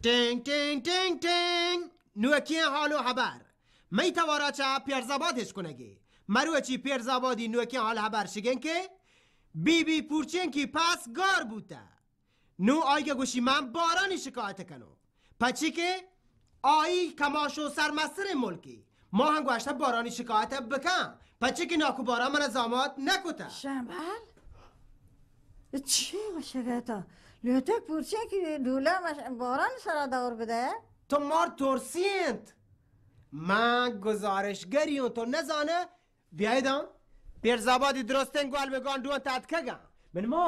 ٹینگ، ٹینگ، ٹینگ، ٹینگ۔ نوکیں حال و حبر۔ مئی توارا چہ پیرزآباد اش کنگی۔ مروچی پیرزآبادی نوکیں حال حبر شگیں کہ بی بی پورچینکی پس گار بوتہ۔ نوں آئی ء گوشی، من بارانی شکایت کنوں، پچی کہ آئی کماش و سرمستریں ملکی۔ ما ہم گوشتہ بارانی شکایت بکن، پچی کہ ناکو باران من زامات نکتہ۔ شمبل؟ چی گوشگا تو؟ لوٹک پورچینکی ڈولا مش-، باران سرا دور بدے؟ تو مار ترسی انت۔ من گزارشگری ہوں، تو نزانہ؟ بیایداں، پیرزآبادی درستیں گوال بہ گانڈواں تتکگاں۔ من ما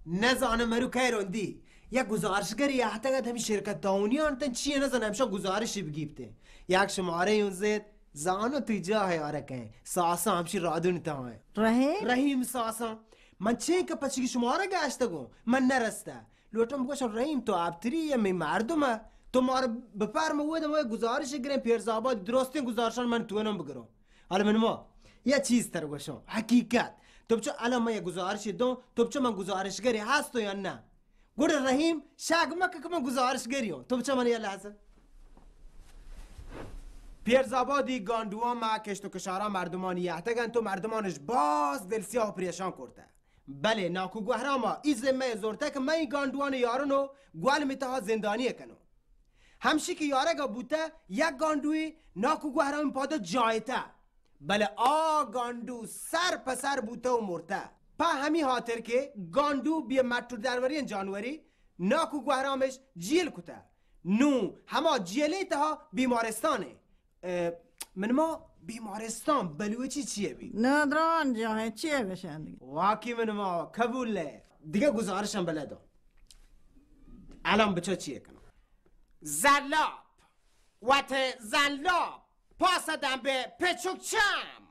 نزانم مرو کئے رندی۔ یک گزارشگری اہتگ ات ہمے شرکت تعاونی آنتن چیے نزانم ہمشا گزارشی بگیپتیں۔ یک شمارے اوں زیت، زانو تئی جاہ آرکیں۔ ساساں ہمشی رادونی تہا ایں۔ رحیم؟ رحیم ساساں۔ من چے کہ پچگی شمارا گشتگوں، من نرستہ۔ لوٹم بگوشم، رحیم تو آپتری یا می مردم ء، تو مار بپر، من ودا ما گزارش گریں، پیرزآباد درستیں گزارشان من توانم بگروں۔ حالا من ما یا چیز تر گوشم، حقیقت۔ تو بچو الان من یا گزارش دوں، تو بچو من گزارشگری ہست یا نہ؟ گڑا رحیم شک مکہ کہ من گزارشگری ہوں۔ تو بچو من یا لحظہ۔ پیرزآبادی گانڈوان ما کشت و کشاران مردمانی یہتگن، تو مردمانش باز دل سیاہ و پریشان کرتہ۔ بلے ناکو گوہرام ء ای ذمہ ء زرتہ کہ من ای گانڈوان یارن و گوالمی تہا زندانی ء کنوں۔ ہمشی کہ یارگ ء بوتہ، یک گانڈوی ناکو گوہرام پادا جائتہ، بلے آ گانڈو سر پہ سر بوتہ و مرتہ۔ پہ ہمی ہاتر کہ گانڈو بے مٹ و دروریں جانوری، ناکو گوہرامش جیل کتہ۔ نوں ہما جیلے تہا بیمارستانے۔ اه، من ما بیمارستان بلوچی چیے بی؟ نادران جاہ چیے گشن؟ واقعی من ما قبول ہے۔ دیگه گزارشم بلدو۔ الان بچو چیے کنو؟ زلاپ۔ وت زلاپ۔ پاس دم به پچوک چم۔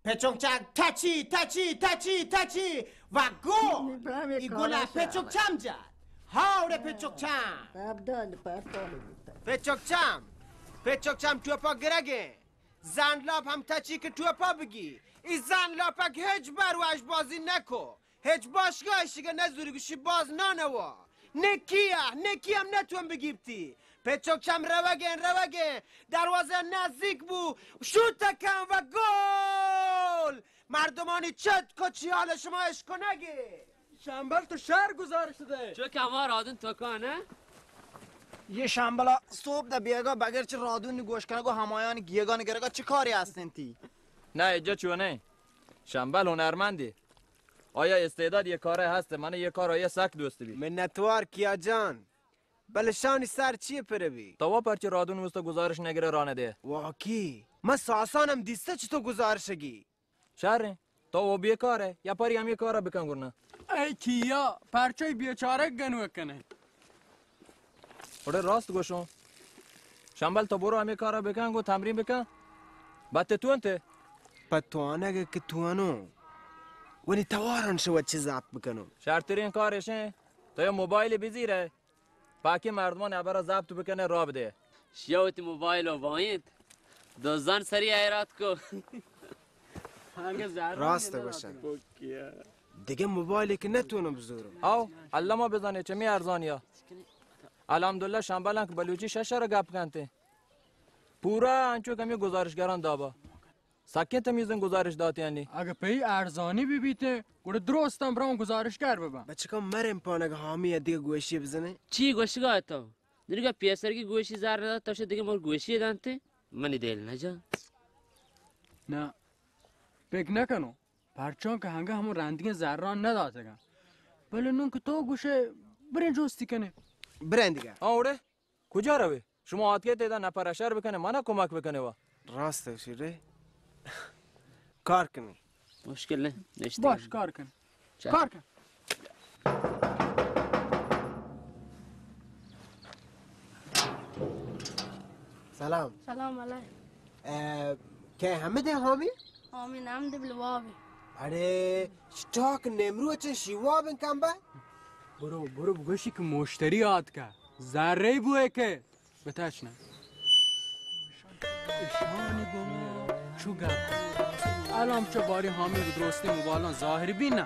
پچوک چم تچی، تچی، تچی، تچی و گل۔ ای گل پچوک چم جد۔ هاوره پچوک چم۔ پچوک چم۔ پچوک چم توپا گرگه۔ زنلاپ ہم تچی کہ ٹوپا بگی۔ ای زنلاپک ہچ بر وش بازی نکو۔ ہچ باشگاہ شگہ نزوری گوشی باز نانوا۔ نکی ء، نکی ہم نتون بگیپتی۔ پچوک چم روگیں، روگیں۔ دروازہ نزدیک بو۔ شوت کن و گل۔ مردمانی چت کچی حال شما اشکنگی۔ شمبل تو شر گزارش دے۔ چو کہ ہما رادن تو کانه؟ یہ شمبلا صبح دا بیگا بغیر چه رادون گوش کنگو ہمایان گیگان گرگا چه کاری هستن تی؟ نه، اجا چونه۔ شمبل هنرمندی۔ آیا استعداد یہ کاره هست، من یہ کار آیا سک دوست بی۔ منتوار کیا جان۔ بلے شانی سر چی پر بی؟ تو پرچه رادون وسط گزارش نگره رانه دے؟ واقعی؟ من ساسانم دیسته چه تو گزارشگی۔ شریں، تو و بیکار ئے، یا پری ہمے کارا بکن گڑا۔ اے کیا، پرچہ بیچارگ گنوک کنے؟ اڑے راست گوشوں۔ شمبل تو برو ہمے کارا بکن گو تمرین بکن۔ بت تو انت؟ پہ توانگ کہ توانوں۔ ولی تواران شو چہ ضبط بکنوں۔ شرترین کار اشیں، تو یہ موبائل بزیرے۔ پاکیں مردمان ہبرا ضبط بکنے راہ بدے۔ شیا وتی موبائل و وائینت، دزان سری حیرات کو۔ راست گوشن۔ دگہ موبائلے کہ نتونم بزورم۔ او، اللہ ما بزانے چمی ارزانیا۔ الحمدللہ شمبلان کہ بلوچی ششر گپ کنتے۔ پورا انچو کمی گزارشگران دابا۔ سکیں تمیزیں گزارش داتیانی۔ اگہ پئی ارزانی بہ بیتیں، گڑا درستاں براں گزارشگر بباں۔ بچکاں مرن پان اگہ حامی ء دگہ گوشی بزنیں۔ چی گوشگا تو؟ دنیگا پیسرگی گوشی زر ندات، تو شہ دگہ مر گوشی دانتے؟ منی دل نجا۔ نہ، پک نکنو۔ پرچاں کہ ہنگہ ہمو رندگیں زران نداتگاں۔ بلے نوں کہ تو گوشے، بریں جستی کنیں۔ بریں دگہ۔ آ اوڑے؟ کجا روے؟ شما آتکے تیدا نپر اشر بکنے، منا کمک بکنے وا۔ راست ہے شیرے۔ کار کنی۔ مشکل نہیں، نشتے۔ باش، کار کن۔ چل۔ کار کن۔ سلام۔ سلام علیکم۔ اے، کہ حمد ہے حامی؟ حامی نام دے بلوابی۔ اڑے، شتاک نیمرو چے شیوابن کم با؟ برو، برو بگوشی کہ مشتری آتکا۔ زرے بوئے کہ۔ بتاش نہ۔ اشانی گوما چو گپ۔ الان چو باری حامی درستی موبایلان ظاہر بی نہ۔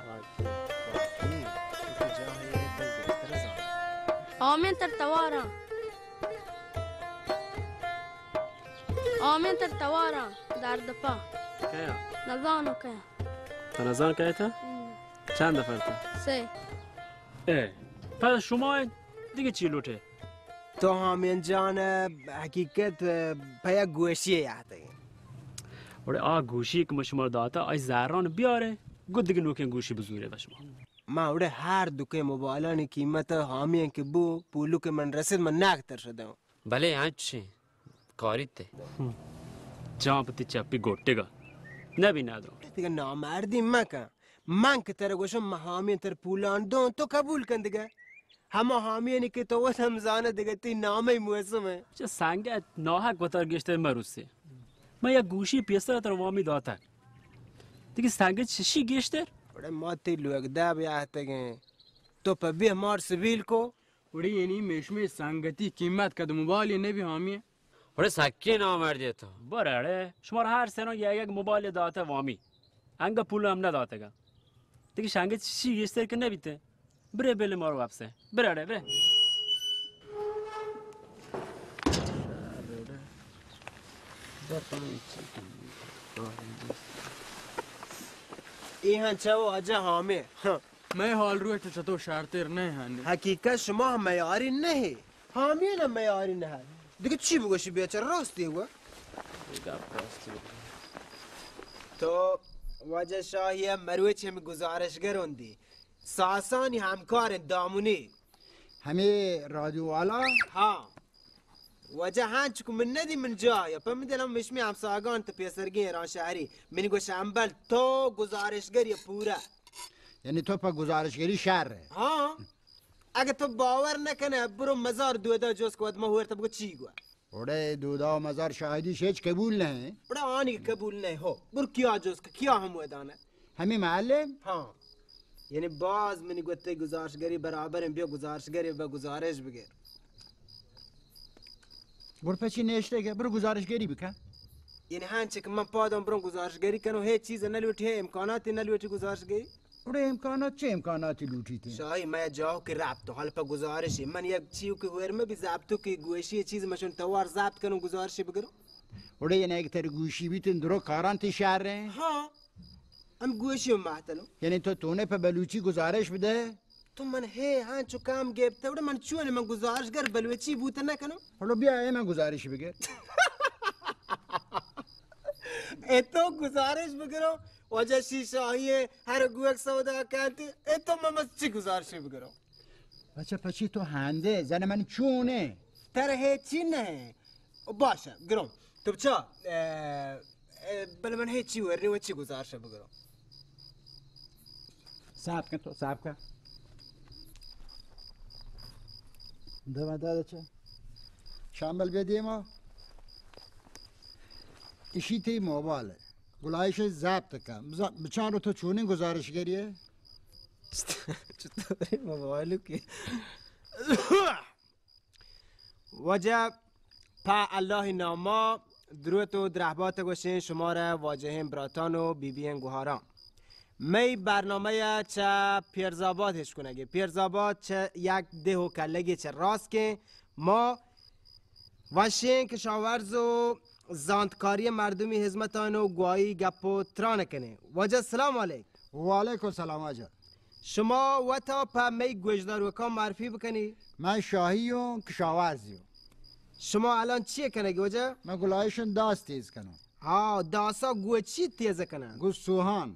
حامی تر تواراں۔ آمین تر تواراں، درد پا. کیا؟ نزانو کیا. تو نزان کیا تا؟ ہم. چند نفر تا؟ سے. اے، پس شما دیگه چی لوٹے؟ تو ہامین جان، حقیقت پہ یک گوشی یاتگیں. وڑے آ گوشی کہ من شما داتا، آئی زہران بیارے، گو دیگه نوکیں گوشی بزورے بہ شما. ما وڑے ہر دوکیں موبائلانی قیمت ہامین کہ بو، پولو کہ من رسید، من ناگ تر شدم. بلے انچیں کاریت. جان پتی چپی گوٹگا نبی ندرو. دیگه نامردی مکن. من کہ ترا گوشم، من ہامین تر پولان دون، تو قبول کن دیگه. ہما ہامینی کہ تو وت ہم زانه دیگه تی نامه موسم ہے. چه سنگت ناحق وتر گیشتر مروسے. من یک گوشی پیسر تر وامی داتگ. دیگه سنگت چشی گیشتر؟ وڑے ما تی لوگ دہ بیاہتگیں. تو پہ بیہ مار سبیل کو. وڑے یعنی میشمے سنگتی قیمت کد موبائل نبی ہامی. وڑے سکیں نامردی تو. برڑے، شمار ہر سنو یک یک موبائل داتا وامی. انگا پول ہم نہ داتگا. دیگه شنگت چشی گیشتر کہ نبیتے. برے بلے مارو واپسے. برے اڑے، برے. اے ہاں چو واجہ ہامے. ہاں. مئے حال روچ چتو شرتر نہ ہن. حقیقت شما ہم میاری نہ ہے. ہامے نہ میاری نہ ہے. دیگه چی بگوشی بیچار، راستی گو. تو واجہ شاہی مروچ ہم گزارشگر ہوندی. ساسانی ہمکار دامونی. ہمے رادیو والا؟ ہاں. واجہ ہنچ کو من ندی من جا یا پہ من دلم مشمی ہمساگان تو پیسرگی ایران شہری. من گوش امبل تو گزارشگر یا پورا. یعنی تو پہ گزارشگری شہر ہے؟ ہاں. اگہ تو باور نہ کنے، برو مزار دودا جوز کو، ما ہورت بگو چی گو. اوڑے دودا و مزار شاہدی شیچ قبول نہیں. اوڑا آنی قبول نہیں ہو. برو کیا جوز کو، کیا ہم ودانا. ہمیں معلم؟ ہاں. یعنی باز منی گوتے گزارشگری برابر ہیں، بیا گزارشگری بہ گزارش بگر. گڑ پہ چی نشتے کہ برو گزارشگری بکن. یعنی ہنچ کہ من پادم برو گزارشگری کنو، ہے چیز نہ لوٹی، ہے امکاناتی نہ لوٹی گزارشگری. گڑا امکانات چے امکاناتی لوٹیت؟ شاہی، مئے جاہو کہ رابطو، حال پہ گزارشی. من یک چیو کہ ہور میں بھی ضابطو کہ گوشی چیز مشن توار ضابط کنو گزارشی بگرو. گڑا یہ نہ کہ تری گوشی بھی تن درو کاران تی شہر رہے. ہاں. ہم گوشی ہم مہتلو. یعنی تو تونے پہ بلوچی گزارش بدے؟ تو من ہے ہاں چو کام گیبتے، گڑا من چون من گزارش گر بلوچی بوت نہ کنو. گڑا بیا اے من گزارش بگر. اے تو گزارش بگرو، واجہ شیشاہی ہے، ہر گوک سودا کانتی، اے تو من بس چی گزارشی بگرو؟ بچہ پچی تو ہندے، زن من چونے؟ تر ہے چی نہیں؟ باشہ، گرو. تو بچا، اے، اے، بلے من ہے چی ورنی و چی گزارش بگرو؟ صاحب کن تو، صاحب کن. دما دادا چا. شامل بیا دیما. اشی تی موبائل ہے. گلائش ضبط کن. بزا-، بچارو تو چونیں گزارشگری ہے؟ چطوری موبائل کی؟ واجہ پہ اللہ ناما دروت و درہبات گوشیں شمارا واجہیں براتان و بی بییں گوہاراں. مئی برنامہ چہ پیرزاباد ہش کنگی. پیرزاباد چہ یک دہ و کلگی چہ راست کیں. ما وشیں کشاورز و زانتکاری مردمی ہزمتان و گواہی گپ و تران کنیں. واجہ سلام علیک. وعلیکم سلام واجہ. شما وتا پہ مئی گوشداروکاں معرفی بکنی؟ من شاہی اوں، کشاورزی اوں. شما الان چی کنگی واجہ؟ من گلائشن داس تیز کنوں. ہاں، داسا گو چی تیز کنن؟ گو سوہان.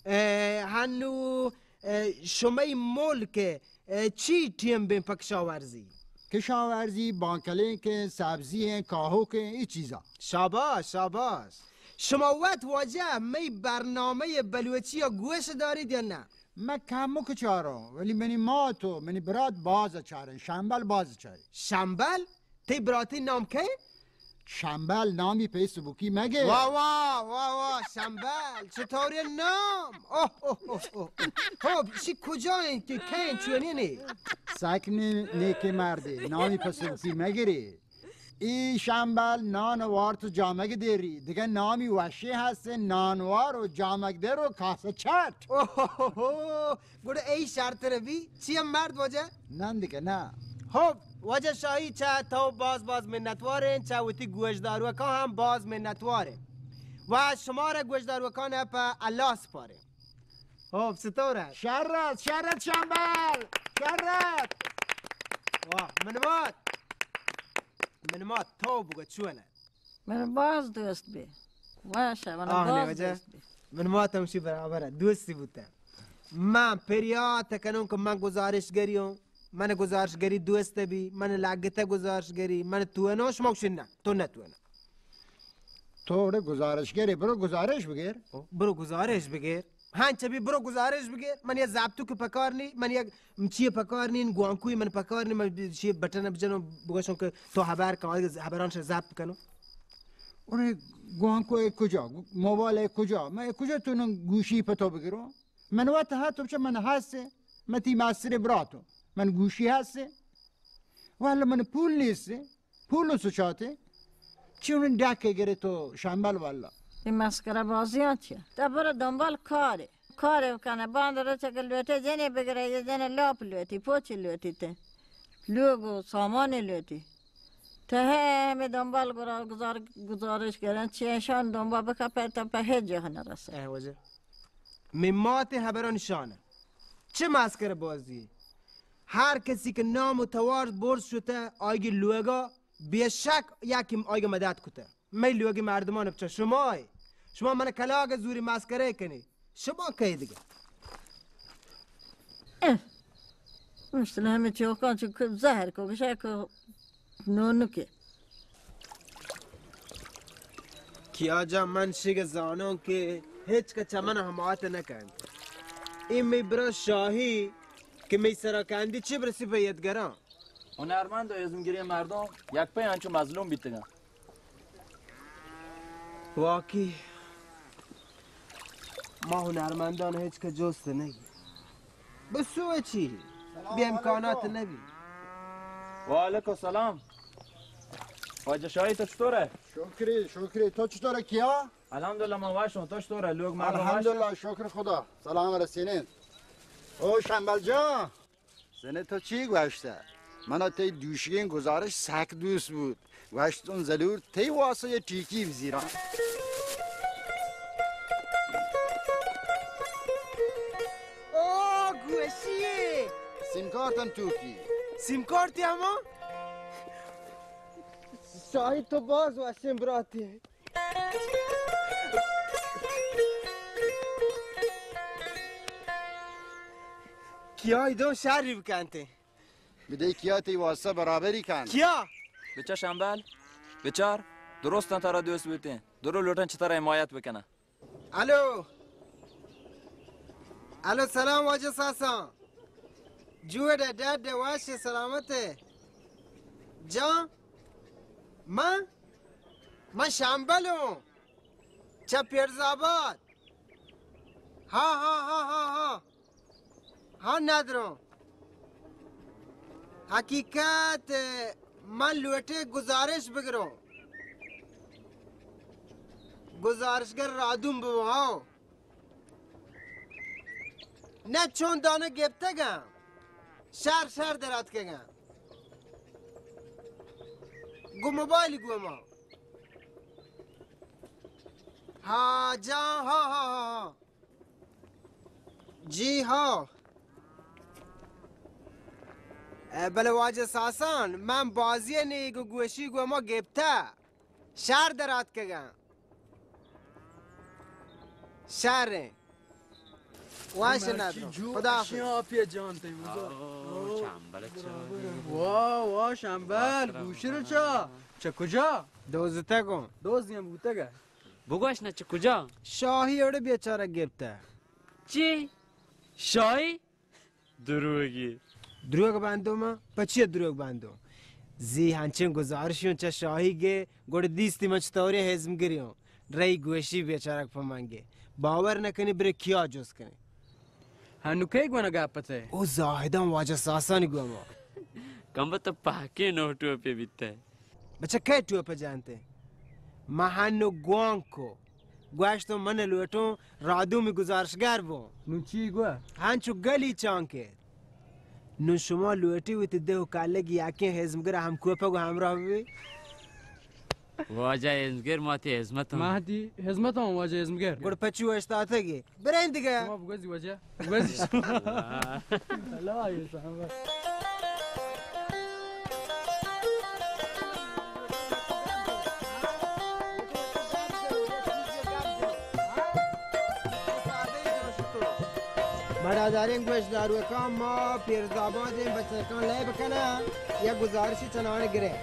اے، ہنو، اے، شمئی ملک، اے، چی ٹیم بین پہ کشاورزی؟ کشاورزی، بانکلینکیں، سبزی ہیں، کاہوکیں، ای چیزا. شاباش، شاباش. شما وت واجہ مئی برنامہ بلوچی گوش دارید یا نہ؟ من کمک چاروں، ولی منی مات و منی برات باز چارن، شمبل باز چاری. شمبل؟ تئی براتی نام کئے؟ شمبل نامی فیسبوکی مگے. واہ، واہ، واہ، واہ، شمبل، چطوری نام؟ اوہ، اوہ، اوہ، اوہ. خب، شی کجا انت کہ کئے انت چونی نی؟ سک نی-، نیکی مردی، نامی فیسبوکی مگری. ای شمبل نان وارت و جامگ دیری، دگہ نامی وشی ہست، نانوار و جامگ دیر و کاسہ چٹ. اوہ، اوہ، اوہ، اوہ. گڑا ای شرتر بی، چی ہم مرد واجہ؟ نندکہ نہ. خب، واجہ شاہی، چہ تو باز باز منتواریں، چہ وتی گوشداروکاں ہم باز منتواریں و شمارا گوشداروکان پہ اللہ سپاریں. خب، ستورہ. شرت، شرت شمبل، شرت. واہ، منوات. منوات، تو بگو چونہ؟ من باز دوست بی. واش، من آہ، نے باز وجہ؟ دوست بی. من مات ہمشی برابر ہے، دوستی بوتا. من پریات کنوں کہ من گزارشگری ہوں، من گزارشگری دوست بی، من لگت گزارشگری، من تو نو شما گوشن نہ، تو نہ تو نہ. تو اڑے گزارشگری، برو گزارش بگیر. برو گزارش بگیر. ہاں، چہ بی برو گزارش بگیر. من یہ ضبطو کہ پکار نی، من یک چیے پکار نی، گوانکوی من پکار نی، من چیے بٹن بجنوں بگوشوں کہ تو حبر کن، حبران شہ ضبط کنو. اڑے گوانکو اے کجا؟ موبائل اے کجا؟ من اے کجا تو نن گوشی پہ تو بگروں؟ من وت ہا تو چہ من ہستے، من تی مستر براتو، من گوشی ہستے. واللہ من پول نیستے. پول سوچاتے؟ چون ڈاکے گرے تو شمبل واللہ؟ اے مسخرہ بازیاں چیہ؟ تا برو دنبال کارے. کارے کنہ، باند روچ کہ لوٹے جنے بگرے، یہ جنے لاپ لوٹی، پوچی لوٹی تے. لوگ و سامانے لوٹی. تے ہے ہمیں دنبال گرا-، گزار-، گزارش کرن، چی اشان دنبال بکپے تا پہ ہیچ جاہ نرسے. اے وجہ. می مات حبران شانہ. چه مسخره بازی؟ ہر کسی کہ نام و توار برز شته، آیگی لوگا بے شک یکی آیگی مدد کته. می لوگی مردمان بچه شمای. شما من کلاگ زوری مسخره کنی. شما کئی دیگه؟ اہ، مثل ہمیں چوکاں چو کہ زہر کو گشا کو نونکے. کیا جا من شگ زانوں کہ ہچ کچا من حمایت نہ کنت. اے می برا شاہی کہ می سرا کندی چی برسی پہ یدگراں. ہنرمند و ازمگریں مردم یک پہ انچو مظلوم بیتگاں. واقعی ما ہنرمندان ہچ کہ جست نگی. بسو چی؟ بے امکانات نبی. وعلیکم السلام. واجہ شاہی تو چطور ہے؟ شکری، شکری. تو چطور ہے کیا؟ الحمدللہ، ما واشوں. تو چطور ہے؟ لوگ مردم واشن؟ الحمدللہ، شکر خدا. سلام رسینین. او شمبل جان. زنه تو چی گوشته؟ منا تئی دوشیگیں گزارش سک دوست بود. گوشتون ضرور تئی واسه یه ٹیکی بزیران. او گوشی! سیم کارتم توکی. سیم کارتی اما؟ شاہی تو باز وشیں براتی. کیا ایدو شری بکنتے؟ بدے کیا تئی واسطہ برابری کن. کیا؟ بچار شمبل، بچار، درستاں ترا دوست بوتیں، درو لوٹن چہ ترا حمایت بکناں. الو. الو، سلام واجہ ساسان. جوڑ ئے، ڈڈ ئے، وش ئے، سلامت ئے؟ جان، من، من شمبل اوں. چہ پیرزآباد. ہاں، ہاں، ہاں، ہاں، ہاں. ہاں، ندروں. حقیقت، من لوٹے گزارش بگروں. گزارشگر رادوم ببو، ہاں. نہ چون دانہ گپتگاں. شر، شر در آتکگاں. گو موبائل گو ما. ہاں جان، ہاں، ہاں، ہاں، ہاں. جی ہاں. اے بلے واجہ ساسان، من بازی نیگ گوشی گو ما گپتہ. شر در آتکگاں. شر ایں. واش مرچی ندرو. جو خدا حافظ. اشیاں آپی جان تئی بزرگ. آہ، شمبل چا. واہ، واہ، شمبل، گوشر چا. چہ کجا؟ دوزتگوں. دوزی ہم بوتگ ئے. بگوش نہ چہ کجا؟ شاہی اڑے بیچارہ گپتہ. چی؟ شاہی؟ دروگی. دروگ باندو ما؟ پہ چی دروگ باندو؟ زی ہنچیں گزارشیوں چہ شاہی گے، گڑ دیستی من چطوری ہزم گریوں. رئی گوشی بیچارگ پہ من گے. باور نہ کنی، برے کیا جست کنی. ہنو کئی گونا گپتے؟ او زاہدان واجہ ساسانی گوما. کمبہ تو پہکیں نوٹو پہ بیتے. بچہ کئے ٹوپ جانتے؟ من ہنو گوانکو. گوشتوں من لوٹوں رادومی گزارشگر بوں. نو چی گو؟ ہنچو گلی چانکے. نوں شما لوٹی وتی دہ و کلگ یکیں ہزمگر ہمکوپگ و ہمراہ ببی؟ واجہ ہزمگر ما تی ہزمت ہوں۔ ما تی ہزمت ہوں واجہ ہزمگر۔ گڑ پچو اشتاتگی۔ برین دگہ۔ شما بگوزی واجہ۔ بگوزی شما۔ اللہ آئیے سامبا۔ بڑاداریں گوشداروکاں، ما پیرزآبادیں بچکاں لیب کناں، یک گزارشی چنان گریں۔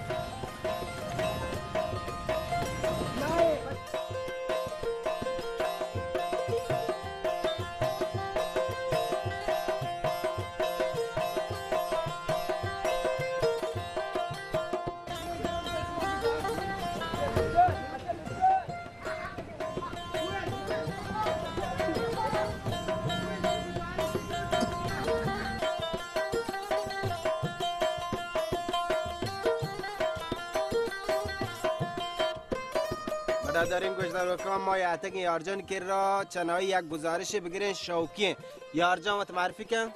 بڑاداریں گوشداروکاں، ما یاتگیں یارجان کرا چنائی یک گزارشے بگریں، شوقی ایں۔ یارجان، وت معرفی کن۔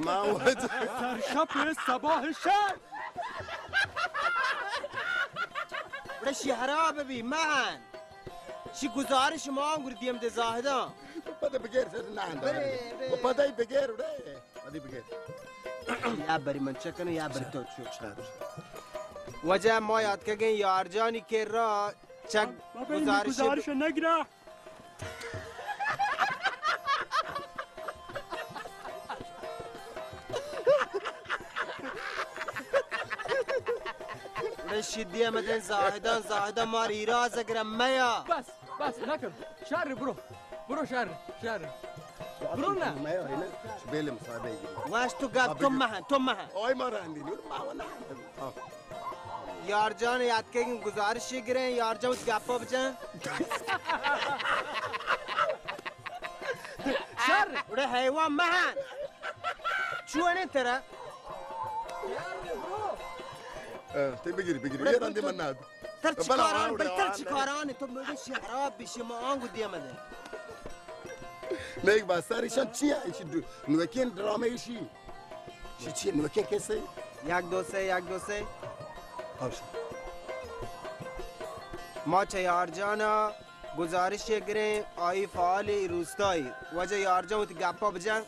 ما واجہ۔ سرشپ صباح شر۔ بڑے شی حراب بی مہن۔ شی گزارش ما گردیم دے زاہداں۔ پتہ بگیر سر نہ اندر۔ بلے، بلے۔ پتہ ہی بگیر اڑے۔ ادی بگیر۔ یا بری من چکنو یا بری تو چو۔ واجہ، ما یاتکگیں یارجانی کرا چک بابا، این گزارش گزارش نگرا۔ اڑے شدی مدن زاہدان، زاہدان مار ایراز اگر میا۔ بس۔ بس نکن۔ شر برو۔ برو شر، شر۔ برو نا۔ میں ہے نا، بیل مصاحبہ گری۔ واش تو گپ، تو مہن، تو مہن۔ اوئے مارا اندی نور، ما ونا۔ یار جان، یاد کے گزارش گریں، یار جان، گپا بجن۔ شر۔ اڑے حیوان مہن۔ چونے ترا۔ تی بگیری، بگیری۔ اڑے یہ رندی تو من ناد۔ تر بلا چکاران، آوڑے بل تر آوڑے۔ چکاران، تو مگه شهراب بشی، ما آنگو دیمه ده۔ نیک بس سر ایشان چی ہے؟ ایشی ڈ-، نوکین ڈرامہ ایشی۔ ایشی چی ہے؟ نوکین کیسے؟ یک دو سے، یک دو سے۔ ہاں۔ ما چہ یارجانا گزارش گریں، آئی فعال روستائی۔ واجہ یارجان وتی گپا بجن۔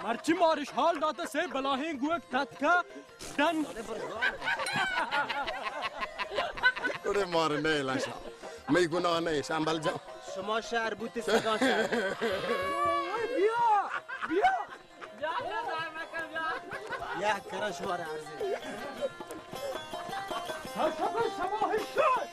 مرچی مارش حال داتا سے بلاہیں گوک تتکا۔ ڈن۔ اڑے مار نہ لاشا۔ مئی گناہ نہ، شامبل جان۔ شما شہر بوتے سگان شہر۔ بیا، بیا۔ یا کرا شما را عرض۔ سرشپ صباح شر۔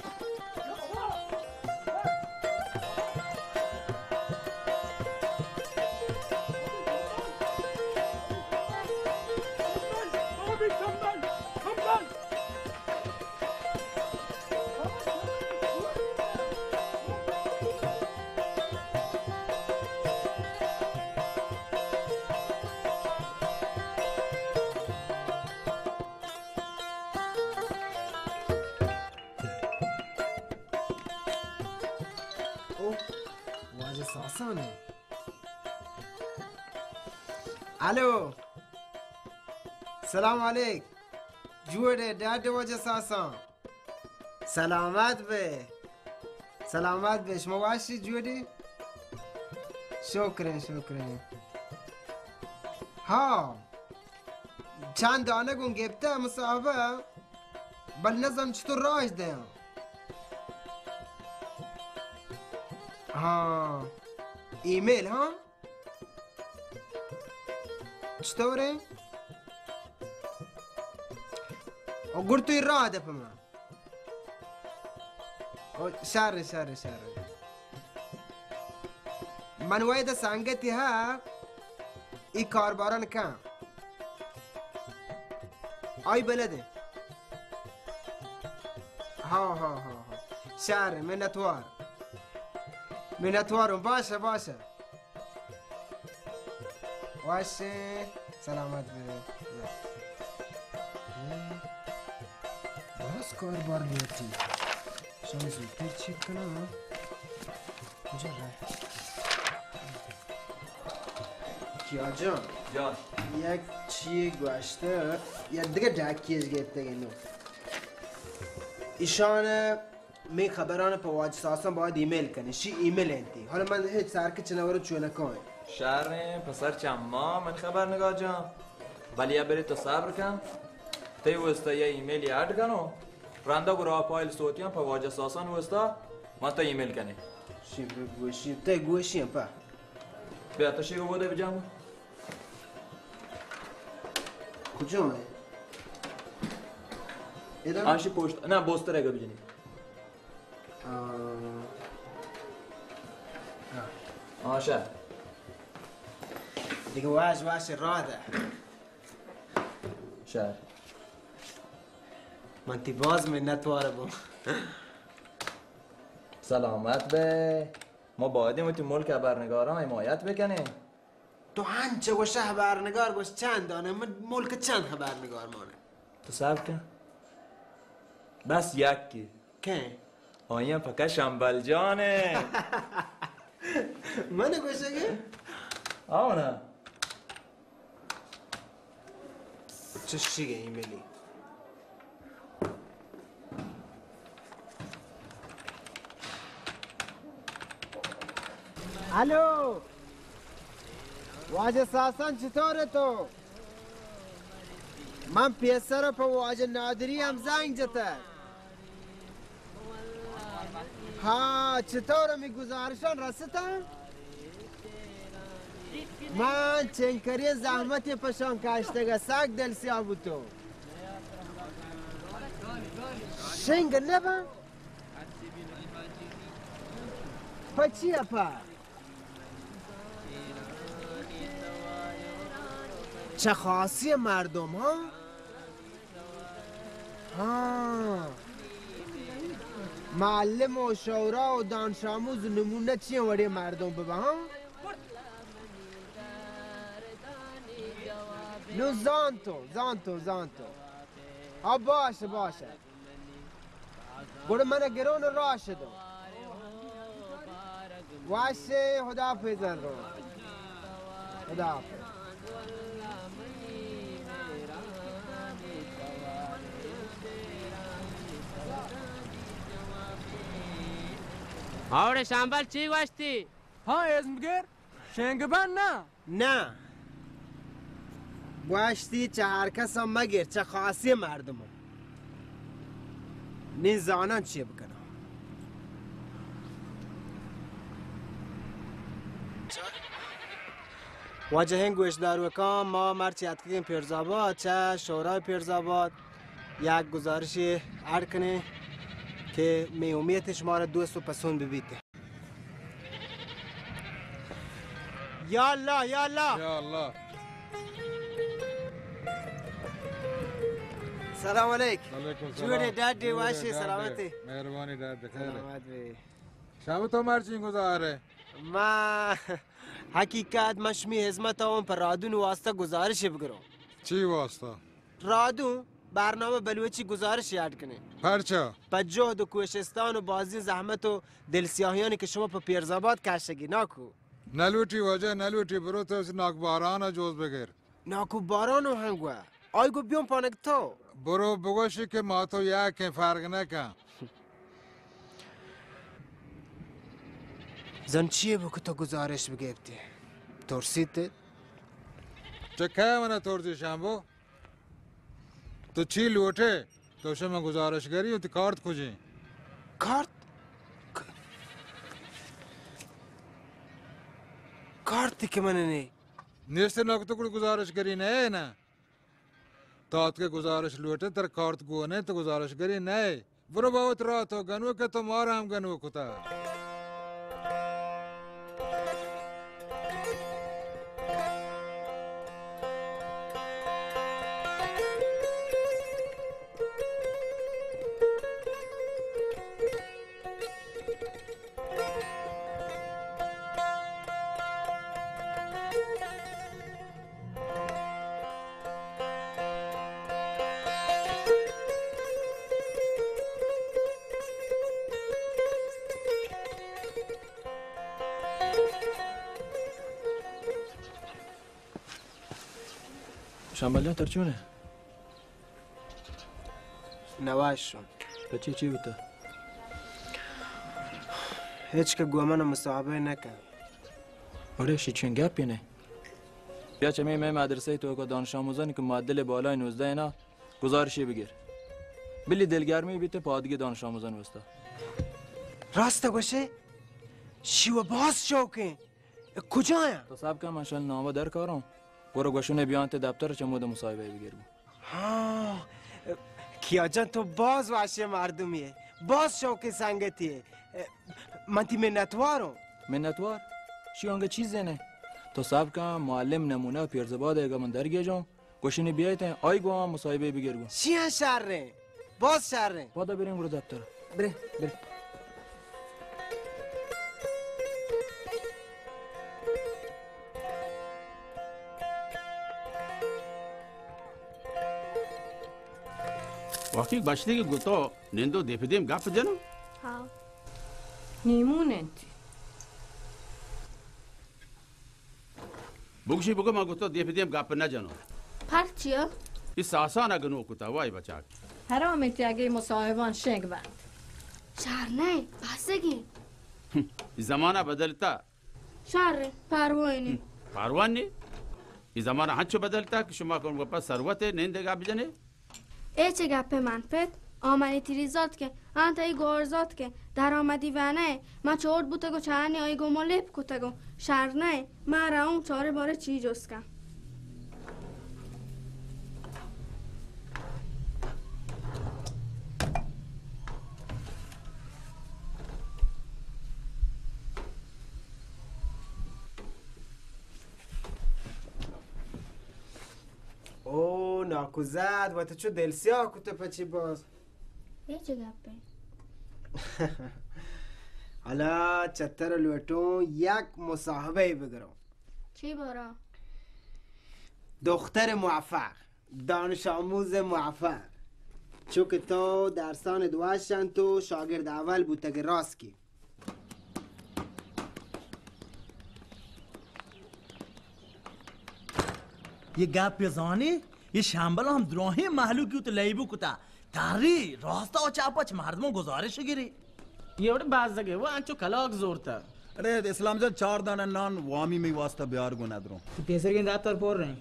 او، واجہ ساسان ہے۔ الو۔ سلام علیک۔ جوڑے ڈاڈ واجہ ساسان۔ سلامت بے۔ سلامت بے۔ شما واشی جوڑی؟ شکریں، شکریں۔ ہاں۔ چند دانہ گوں گپتہ مصاحبہ، بل نزانم چطور راج دیاں۔ ہاں، ای میل، ہاں۔ چطوریں؟ او گڑ تو ای راہ دے پہ من۔ او، شر، شر، شر۔ من وای دا سنگتی ہا، ای کارباران کن۔ آئی بلدے۔ ہاں، ہاں، ہاں، ہاں۔ شر، منتوار۔ منتواروں۔ باشہ، باشہ۔ واشیں، سلامت بے۔ بس کاربار لوٹی۔ شاید زودتر چیک کناں۔ کجا رہے؟ کیا جان؟ جان۔ یک چیے گوشتہ، یا دگہ ڈاکیش گرتگ انو۔ ایشان می خبران پہ واجہ ساسان باید ایمیل کنی، شی ایمیل انتی۔ حالا من ہچ سرکچ نورو چونکاں۔ شریں پسر چما من خبرنگار جان، بلے یا برے تو صبر کن۔ تئی واسطہ یا ایمیل اڈ کنو، رندا گرا فائل صوتیاں پہ واجہ ساسان واسطہ من تو ایمیل کنی۔ شی بگوشی، تئی گوشی پہ۔ بیا تو شی گو بودے بجام۔ کجا ہے؟ ادھر؟ آشی پوسٹ، نہ، بوستر ہے کبھی جنی۔ ہاں۔ ہاں۔ آشا۔ دیگه واش واش را ده۔ شر۔ من تی باز منتوار بوم۔ سلامت بے۔ ما باید وتی ملک خبرنگاراں حمایت بکنیں۔ تو انچہ گوشہ خبرنگار گوش چند دانہ، من ملک چند خبرنگار مانہ۔ تو صبر کن۔ بس یکی۔ کئے؟ آیاں پکا شمبل جانے۔ من گوشگے؟ آو نا۔ چشی گئی ملی۔ الو، واجہ ساسان چطور ہے تو؟ من پیسر پہ واجہ نادری ہم زنگ جتہ۔ ہاں، چطور ہمی گزارشان رستہ؟ من چنکریں زحمتے پشان کشتگ، سک دل سیاہ بوتو۔ شنگ نبا؟ پچی اپا؟ چہ خاصی مردم، ہاں؟ ہاں۔ معلم و شعرا و دانش آموز نمونہ چی وڑے مردم ببا، ہاں؟ نو زانتو، زانتو، زانتو۔ ہاں، باش، باش۔ گڑا من گرون راش دو۔ واشے، خدا حافظ رو۔ خدا حافظ۔ آوڑے شامبل چی گوشتی؟ ہاں، ازم گر۔ شنگ بند نہ؟ نہ۔ گوشتی چہ ہر کسا مگر، چہ خاصی مردم۔ نی زاناں چی بکناں۔ واجہیں گوشداروکاں، ما مرچی اتکگیں پیرزآباد، چہ شورای پیرزآباد یک گزارشے اڈ کنیں کہ می امیت شمارا دوست و پسند ببیت۔ یا اللہ، یا اللہ۔ یا اللہ۔ سلام علیک۔ وعلیکم السلام۔ جوڑے، ڈاڈے، جوڑے، واشے، ڈاڈے۔ سلامتے؟ مہربانی، ڈاڈے، خیر۔ سلامت بے۔ شب تو مرچی گزارے؟ ما حقیقت، ما شمی خدمت اوں پر رادون واسطہ گزارش بگرو۔ چی واسطہ؟ رادون برنامہ بلوچی گزارش یاد کنیں۔ پرچا؟ پہ جہد و کوشستان و بازیں زحمت و دلسیاہیانی کہ شما پہ پیرزآباد کشگی، ناکو؟ نلوٹی واجہ، نلوٹی، برو تو ناکو باران جوز بگر۔ ناکو باران و ہنگوا۔ آئی گو بیون پانک تو۔ برو بگوشی کہ ما تو یکیں، فرق نکن۔ زن چیے بو کہ تو گزارش بگیپتی؟ ترسیت؟ چہ کئے منا ترسی شامبو؟ تو چی لوٹے؟ تو شما گزارشگری و تی کارت کجیں؟ کارت؟ ک-، کارتی کہ من نے۔ نیست ناکو تو گڑا گزارشگری نئے نا؟ تو اتکے گزارش لوٹے، تر کارت گونے، تو گزارشگری نئے۔ برو بابت راہ تو گنوک، تو مارا ہم گنوک کتا۔ شمبل جان، ترا چون ئے؟ نواش شون۔ پچی چی بوتا؟ ہچ کہ گوں من مصاحبہ نہ کن۔ اڑے شی چین گپے نہ۔ بیا چمی مئے مدرسہ توکا دانش آموزانی کہ معدل بالای نوزدہ انا، گزارشی بگر۔ بلی دلگرمی بیت پادگی دانش آموزان واسطہ۔ راست گوشے، شی و باز شوقیں۔ کجایاں؟ تو صبر کن، من شل نامہ در کاروں۔ گڑا گوشنے بیان تے دفتر چمود مصاحبہ بگر گو۔ ہاں، کیا جان تو باز واشی مردمی ئے، باز شوقیں سنگتی ئے۔ من تی منتواروں۔ منتوار؟ شی انگہ چیزے نہ۔ تو صبر کن، معلم نمونہ پیرزباد اگہ من درگیجوں، گوشنی بیایت ایں، آئی گوں آ مصاحبہ بگر گوں۔ شیاں شریں، باز شریں۔ پدا بریں گڑا دفتر۔ بریں، بریں۔ واقعی بشتے کہ گتو نندو دے پہ دیم گپ جنو؟ ہاں۔ نیمون انت۔ بگشی بگو، من گو تو دیم پہ دیم گپ نہ جنو۔ پرچیا؟ ای ساسان اگہ نو کتا، وای بچاک۔ حرام انت اگہ مصاحبان شنگ بند۔ شر نہ، بسگی۔ ای زمانہ بدلتا۔ شر، پرواہ نی۔ پرواہ نی؟ ای زمانہ ہنچو بدلتا کہ شما کن گپا ثروت نندے گپ جنے؟ اے چے گپے من پت؟ آ منی تریزاتکے، آ تئی گورزاتکے، درآمدی ونئے، من چوٹ بوتگوں چہ آنی آئی گوما لیپ کتگوں، شر نئے، من رئوں چارے بارے چی جست کن۔ او ناکوزاد، وت چو دل سیاہ کت پچی باز۔ اے چے گپے؟ حالا چتر لوٹوں یک مصاحبہ بگروں۔ چی بارا؟ دختر موفق، دانش آموز موفق۔ چو کہ تو درسان دواشن تو شاگرد اول بوتگ راست کی۔ یہ گپ زانی، یہ شمبل ہم دراہیں مہلوکی تو لیبو کتا۔ تری راستا و چاپا چہ مردموں گزارش گری۔ یہ وڑ بازگے، وہ انچو کلاک زورتا۔ ارے اسلام جان، چار دانہ نان وامی می واسطہ بیار گو ندروں۔ تو پیسر گیں دفتر پر رہے۔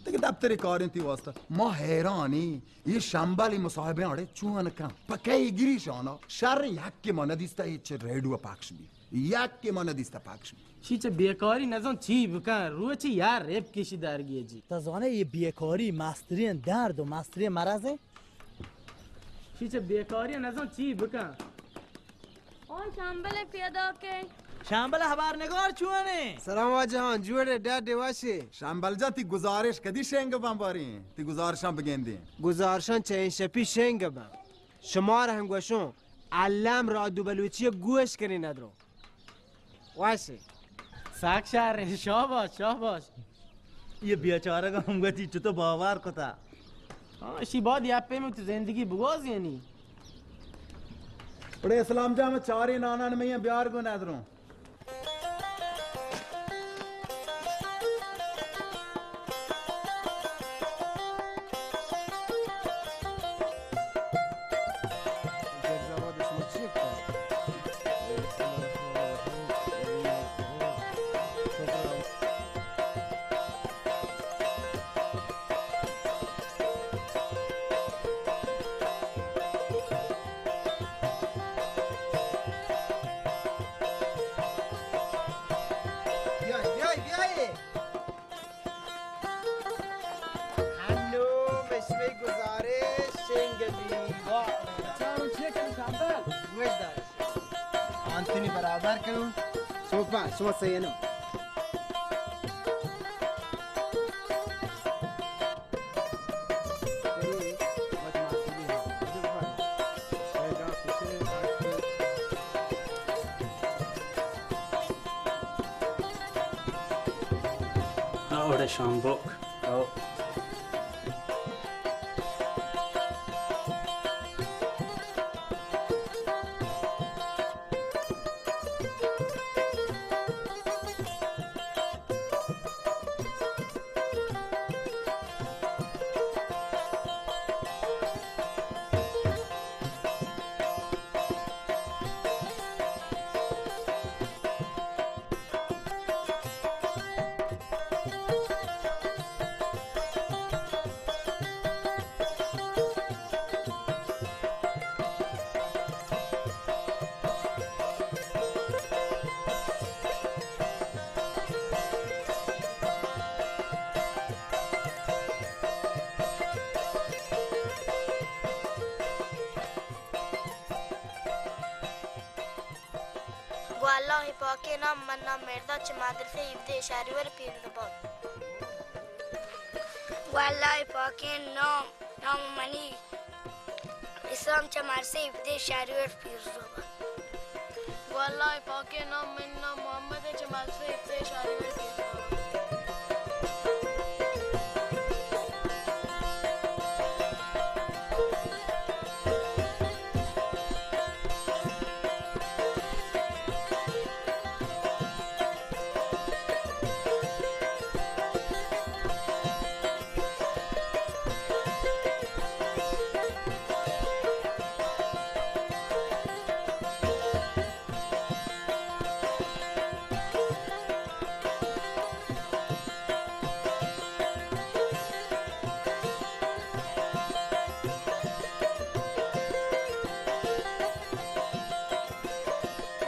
تک دفتر کاریں تی واسطہ۔ ما حیرانی، یہ شمبل مصاحبے اڑے چون کن؟ پکے گری شانا۔ شر یک کہ ما ندیستا، یہ چہ ریڈیو پخش بی۔ یک کہ ما ندیستا پخش بی۔ شی چہ بیکاری نزان چی بکن، روچی یار ریپ کشی درگیجی۔ تا زانے یہ بیکاری مسترین درد و مسترین مرض ہے۔ شی چہ بیکاری نزان چی بکن۔ آن شمبل پیدا کے۔ شمبل خبرنگار چونے؟ سلام واجہ ہان، جوڑے، ڈاڈے واشے۔ شمبل جان، تی گزارش کدی شنگ بان باریں؟ تی گزارشاں بگندیں۔ گزارشاں چہ این شپی شنگ بان۔ شمار ہم گوشوں، الم رادو بلوچی گوش کنی ندرو۔ واشے۔ ساک شہر، شاباش، شاباش۔ یہ بیچارہ کا ہم گتی چتو باور کتا۔ ہاں، اشی بعد یا پہ میں تو زندگی بگوازی نی۔ بڑے اسلام جان، میں چارے نانان میں بیار گو ندروں۔ بیای، بیای، بیای۔ ہنو مشمی گزارش شنگ بی۔ واہ۔ چارو چیک کن شمبل۔ گوش دار۔ آنتونی برابر کنو۔ سوپا، شما سینو۔ اوڑے شامبوک۔ او۔ اللہ پاکیں نام، من نام مرزا، چہ مدرسہ ہیوزدہ شہریور پیرزباد. واللہ پاکیں نام، نام منی اسلام، چہ مدرسہ ہیوزدہ شہریور پیرزباد. واللہ پاکیں نام، من نام محمد، چہ مدرسہ ہیوزدہ شہریور پیرزباد.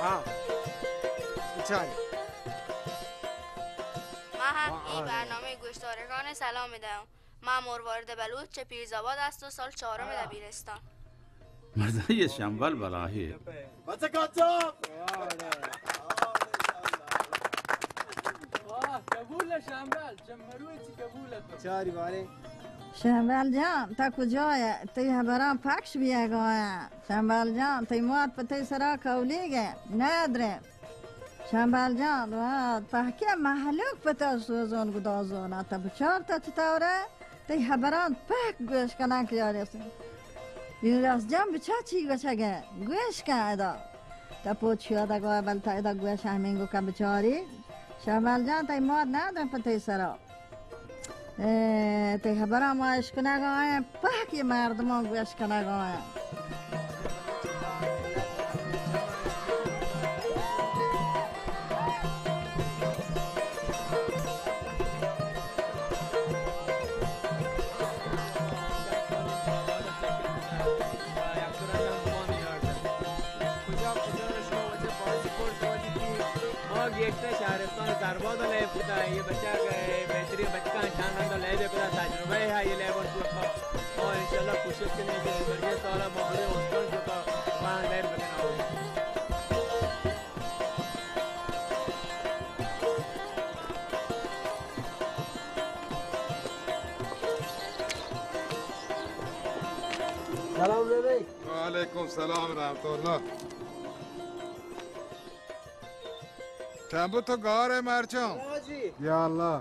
ہاں، بچار. ما ہم ای برنامہ گوشدارگان سلام می‌دهم. ما مروارد بلوچ چہ پیرزآباد است و سال چهارم دبیرستان. مزنی شمبل بلاهی. بچه کچا! واہ، قبول شمبل، چه مروی چی قبول تو. چاری بارے. شمبل جان، تا کجای؟ تئی ہبران پخش بیگایا. شمبل جان، تئی مات پہ تئی سرا کولیگے. ندرے. شمبل جان، وت پہکے مہلوک پہ تو سوزون گدازون ات. بچار تا چطورے؟ تئی ہبران پہک گوش کناں کہ یارے سن. یونس جان، بچار چی گوشگے؟ گوش کن ادا. تا پوچ یادگا بل تا ادا گوش ہمینگو کن بچاری. شمبل جان، تئی مات ندرے پہ تئی سرا. اے، تئی ہبراں ما اشکنگ ءَ ایں، پہکیں مردماں گوش کنگ ءَ ایں. کجا کجا شما وجہ بازی کرد، وجہ ما گیشتر شہرستان سرباز ءَ لیب کتا، یہ بچہ کہ بہترین بچکاں، چند رندا لیب کتا، تجربہ ہے یہ لیب تو کا. اور انشاءاللہ کوشش کنیں کہ برگے سالا ما برے استان جو کا وہاں لیب بکناؤ. سلام علیکم. وعلیکم سلام رحمت اللہ. چمبو تو گار ئے مرچاں؟ ہاں جی. یا اللہ.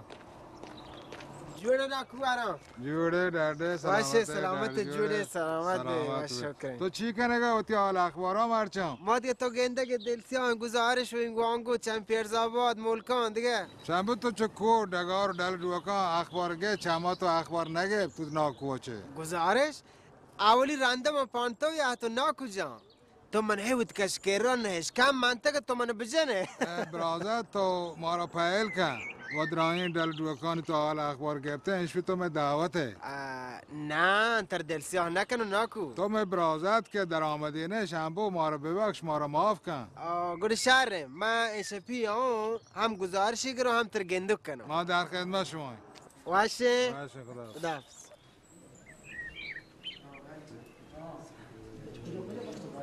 جوڑے ڈاکو آرام. جوڑے ڈاڈے، وش ئے، سلامت ئے، سلامت ئے، جوڑے، سلامت ئے، سلامت وش ئے. شکر. تو چی کنگا وتی حال اخباراں مرچاں؟ ما دیگہ تو گندگ ئے دل سیاہ گزارش و انگو آنگو چم پیرزآباد ملکان دیگہ. چمبو تو چکو ڈگار ڈل ڈوکاں اخبار گے، چما تو اخبار نگے، تو ناکوچے. گزارش؟ اولی رندا من پانتو یا تو ناکو جان. تو من ہے وت کش کرا نہ اش کم منتگ تو من بجنے. اے برازا، تو مارا پہل کن. و درائیں ڈل ڈوکانی تو حال اخبار گپتے، انشو تو میں دعوت ہے. آ، نا، تر دل سیاہ نہ کنو ناکو. تو میں برازات کہ درآمدی نہ، شمبو مارا ببخش، مارا معاف کن. آ، گڑ شر، من انشپی آؤں، ہم گزارشی کرو، ہم تر گندک کنو. ما در خدمت شما. واشے. واشے، خدا. خدا حافظ.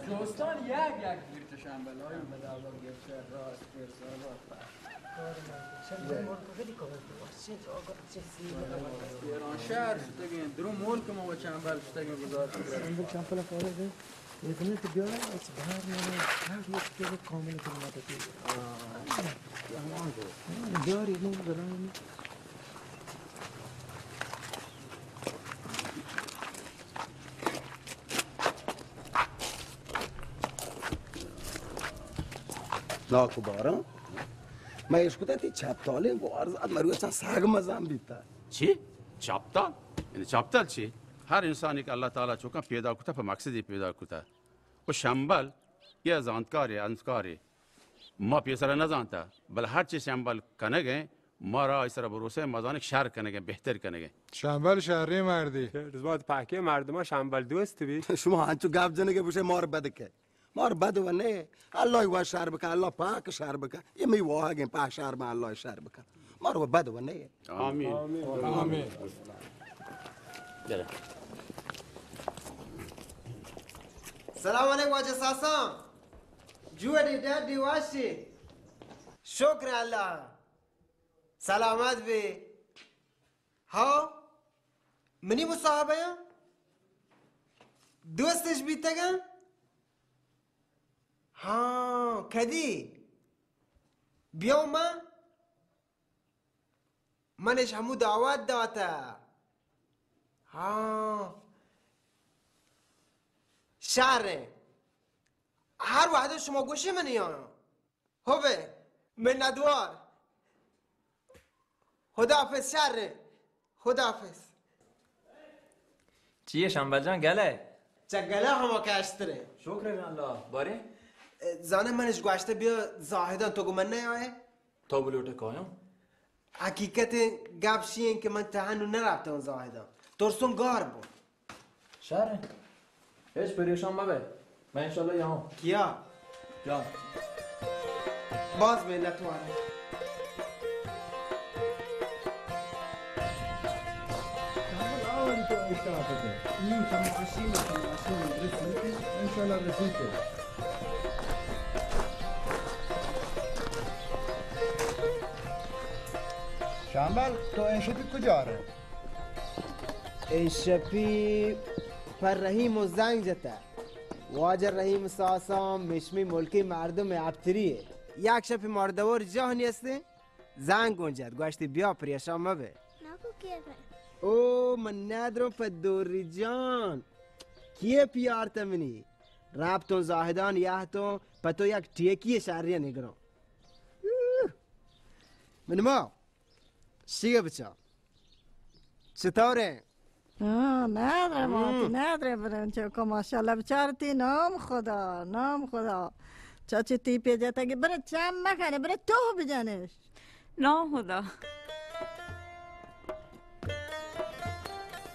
دوستان، یک یک گیر چه شنبه های مدعوا گیر چه راست گیر سر راست. ایران شهر شتگین، درو ملک ما و چنبل شتگین گزارش. چنبل چنپل فارغ. یک منٹ بیار، از بهر می‌آید، هر یک که کامل خدمت تو. بیار، یک منٹ بلند. ناکو باران، من اشکتا تی چپتالیں گوارزات مروچاں ساگ مزن بیتا. چی؟ چپتال؟ یعنی چپتال چی؟ ہر انسانی کہ اللہ تعالی چوکاں پیدا کتا، پہ مقصدی پیدا کتا. و شمبل، یہ زانتکارے، انتکارے. ما پیسرا نزانتا، بل ہر چی شمبل کنگیں، ما را آئی سرا بھروسہ، ما زانیں شر کنگیں، بہتر کنگیں. شمبل شریں مردے. رزوات پاکیں مردماں شمبل دوست بی. شما انچو گپ جنگے بوشے مار بدکے. مار بد و نے. اللہ و شر بکن، اللہ پاک شر بکن. یہ می واہگیں پاک شر بکن، اللہ شر بکن. مار و بد و نے. آمین. آمین. آمین. سلام علیکم واجہ ساسان. جوڑے ڈاڈے واشے. شکر اللہ۔ سلامت بی۔ ہاں، منی مصاحبہ یاں؟ دوستش بیتگاں؟ ہاں، کدی؟ بیاؤں من؟ منش ہمو دعوت داتہ۔ ہاں۔ شر ایں۔ ہر وہد شما گوشی منی آیاں۔ ہو بے، منتوار۔ خدا حافظ شر ایں۔ خدا حافظ۔ چی اے شمبل جان، گل ئے؟ چہ گل ءَ ہما کشتر ایں۔ شکر ایں اللہ۔ باریں؟ زانے منش گوشتہ بیا زاہدان، تو گوں من نیائے؟ تو بلوٹے کایاں؟ حقیقت گپ شی ایں کہ من تہنو نرپتوں زاہدان۔ ترسوں گار بو۔ شر ایں۔ ہچ پریشان مبے۔ من انشاءاللہ یاؤں۔ کیا؟ جان۔ باز منتوار۔ انشاءاللہ رسیت۔ شامل، تو اے شپی کجا رئے؟ اے شپی پر رحیم و زنگ جتہ۔ واجہ رحیم ساسان مشمی ملکی مردم اپتری اے۔ یک شپی مردور جاہ نیستیں۔ زنگ گون جت، گوشتی بیا پریشان مبے۔ ناکو کیے پہ؟ او من ندروں پہ دوری جان۔ کیے پیارتہ منی؟ رپتوں زاہدان یہتوں پہ تو یک ٹیکی شری نگروں۔ من ما شیگہ بچا۔ چطوریں؟ ہاں، ندرے ماتی، ندرے برن چوکا، ماشاءاللہ، بچار تی نام خدا، نام خدا۔ چاچی تی پہ جتگی، برے چم مکنے، برے تو بجنش۔ نام خدا۔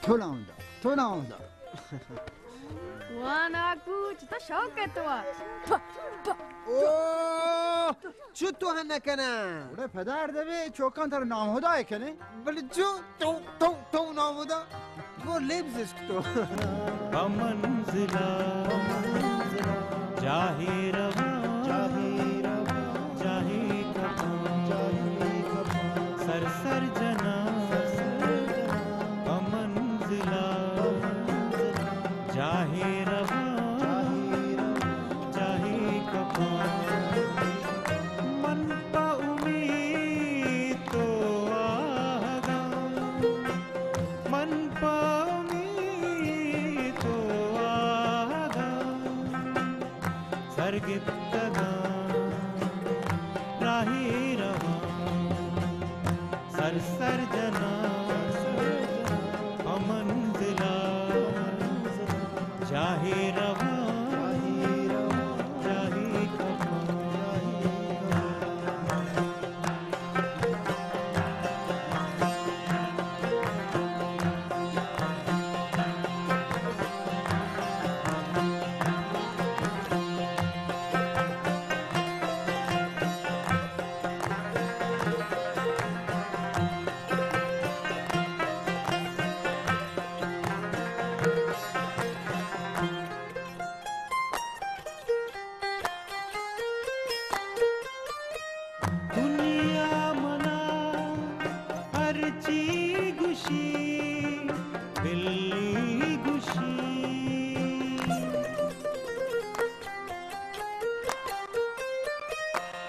تو نام دا، تو نام دا۔ وانا کوچ، تو شوق ہے تو۔ او! چو تو ہن نکنہ؟ اڑے پدر دبے چوکاں تر نام خدا کنے۔ بلے چو تو، تو، تو نام خدا۔ وہ لیب زشک تو۔ پہ منزلا جاہے رواں، جاہے کپاں، سر سر جناں۔ پہ منزلا جاہے رواں، جاہے کپاں، من پہ امیت تو آہگاں، من پہ امیت تو آہگاں، سر گپتگاں راہے رواں۔ سر سر جناں پہ منزلا، جاہے رواں، جاہے کپاں۔ دنیا منا ہرچی گوشی، بلی گوشی۔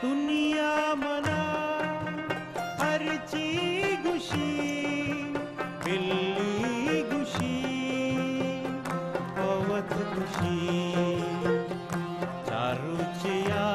دنیا منا ہرچی گوشی، بلی گوشی، پہ وت گوشی۔ چار روچے یا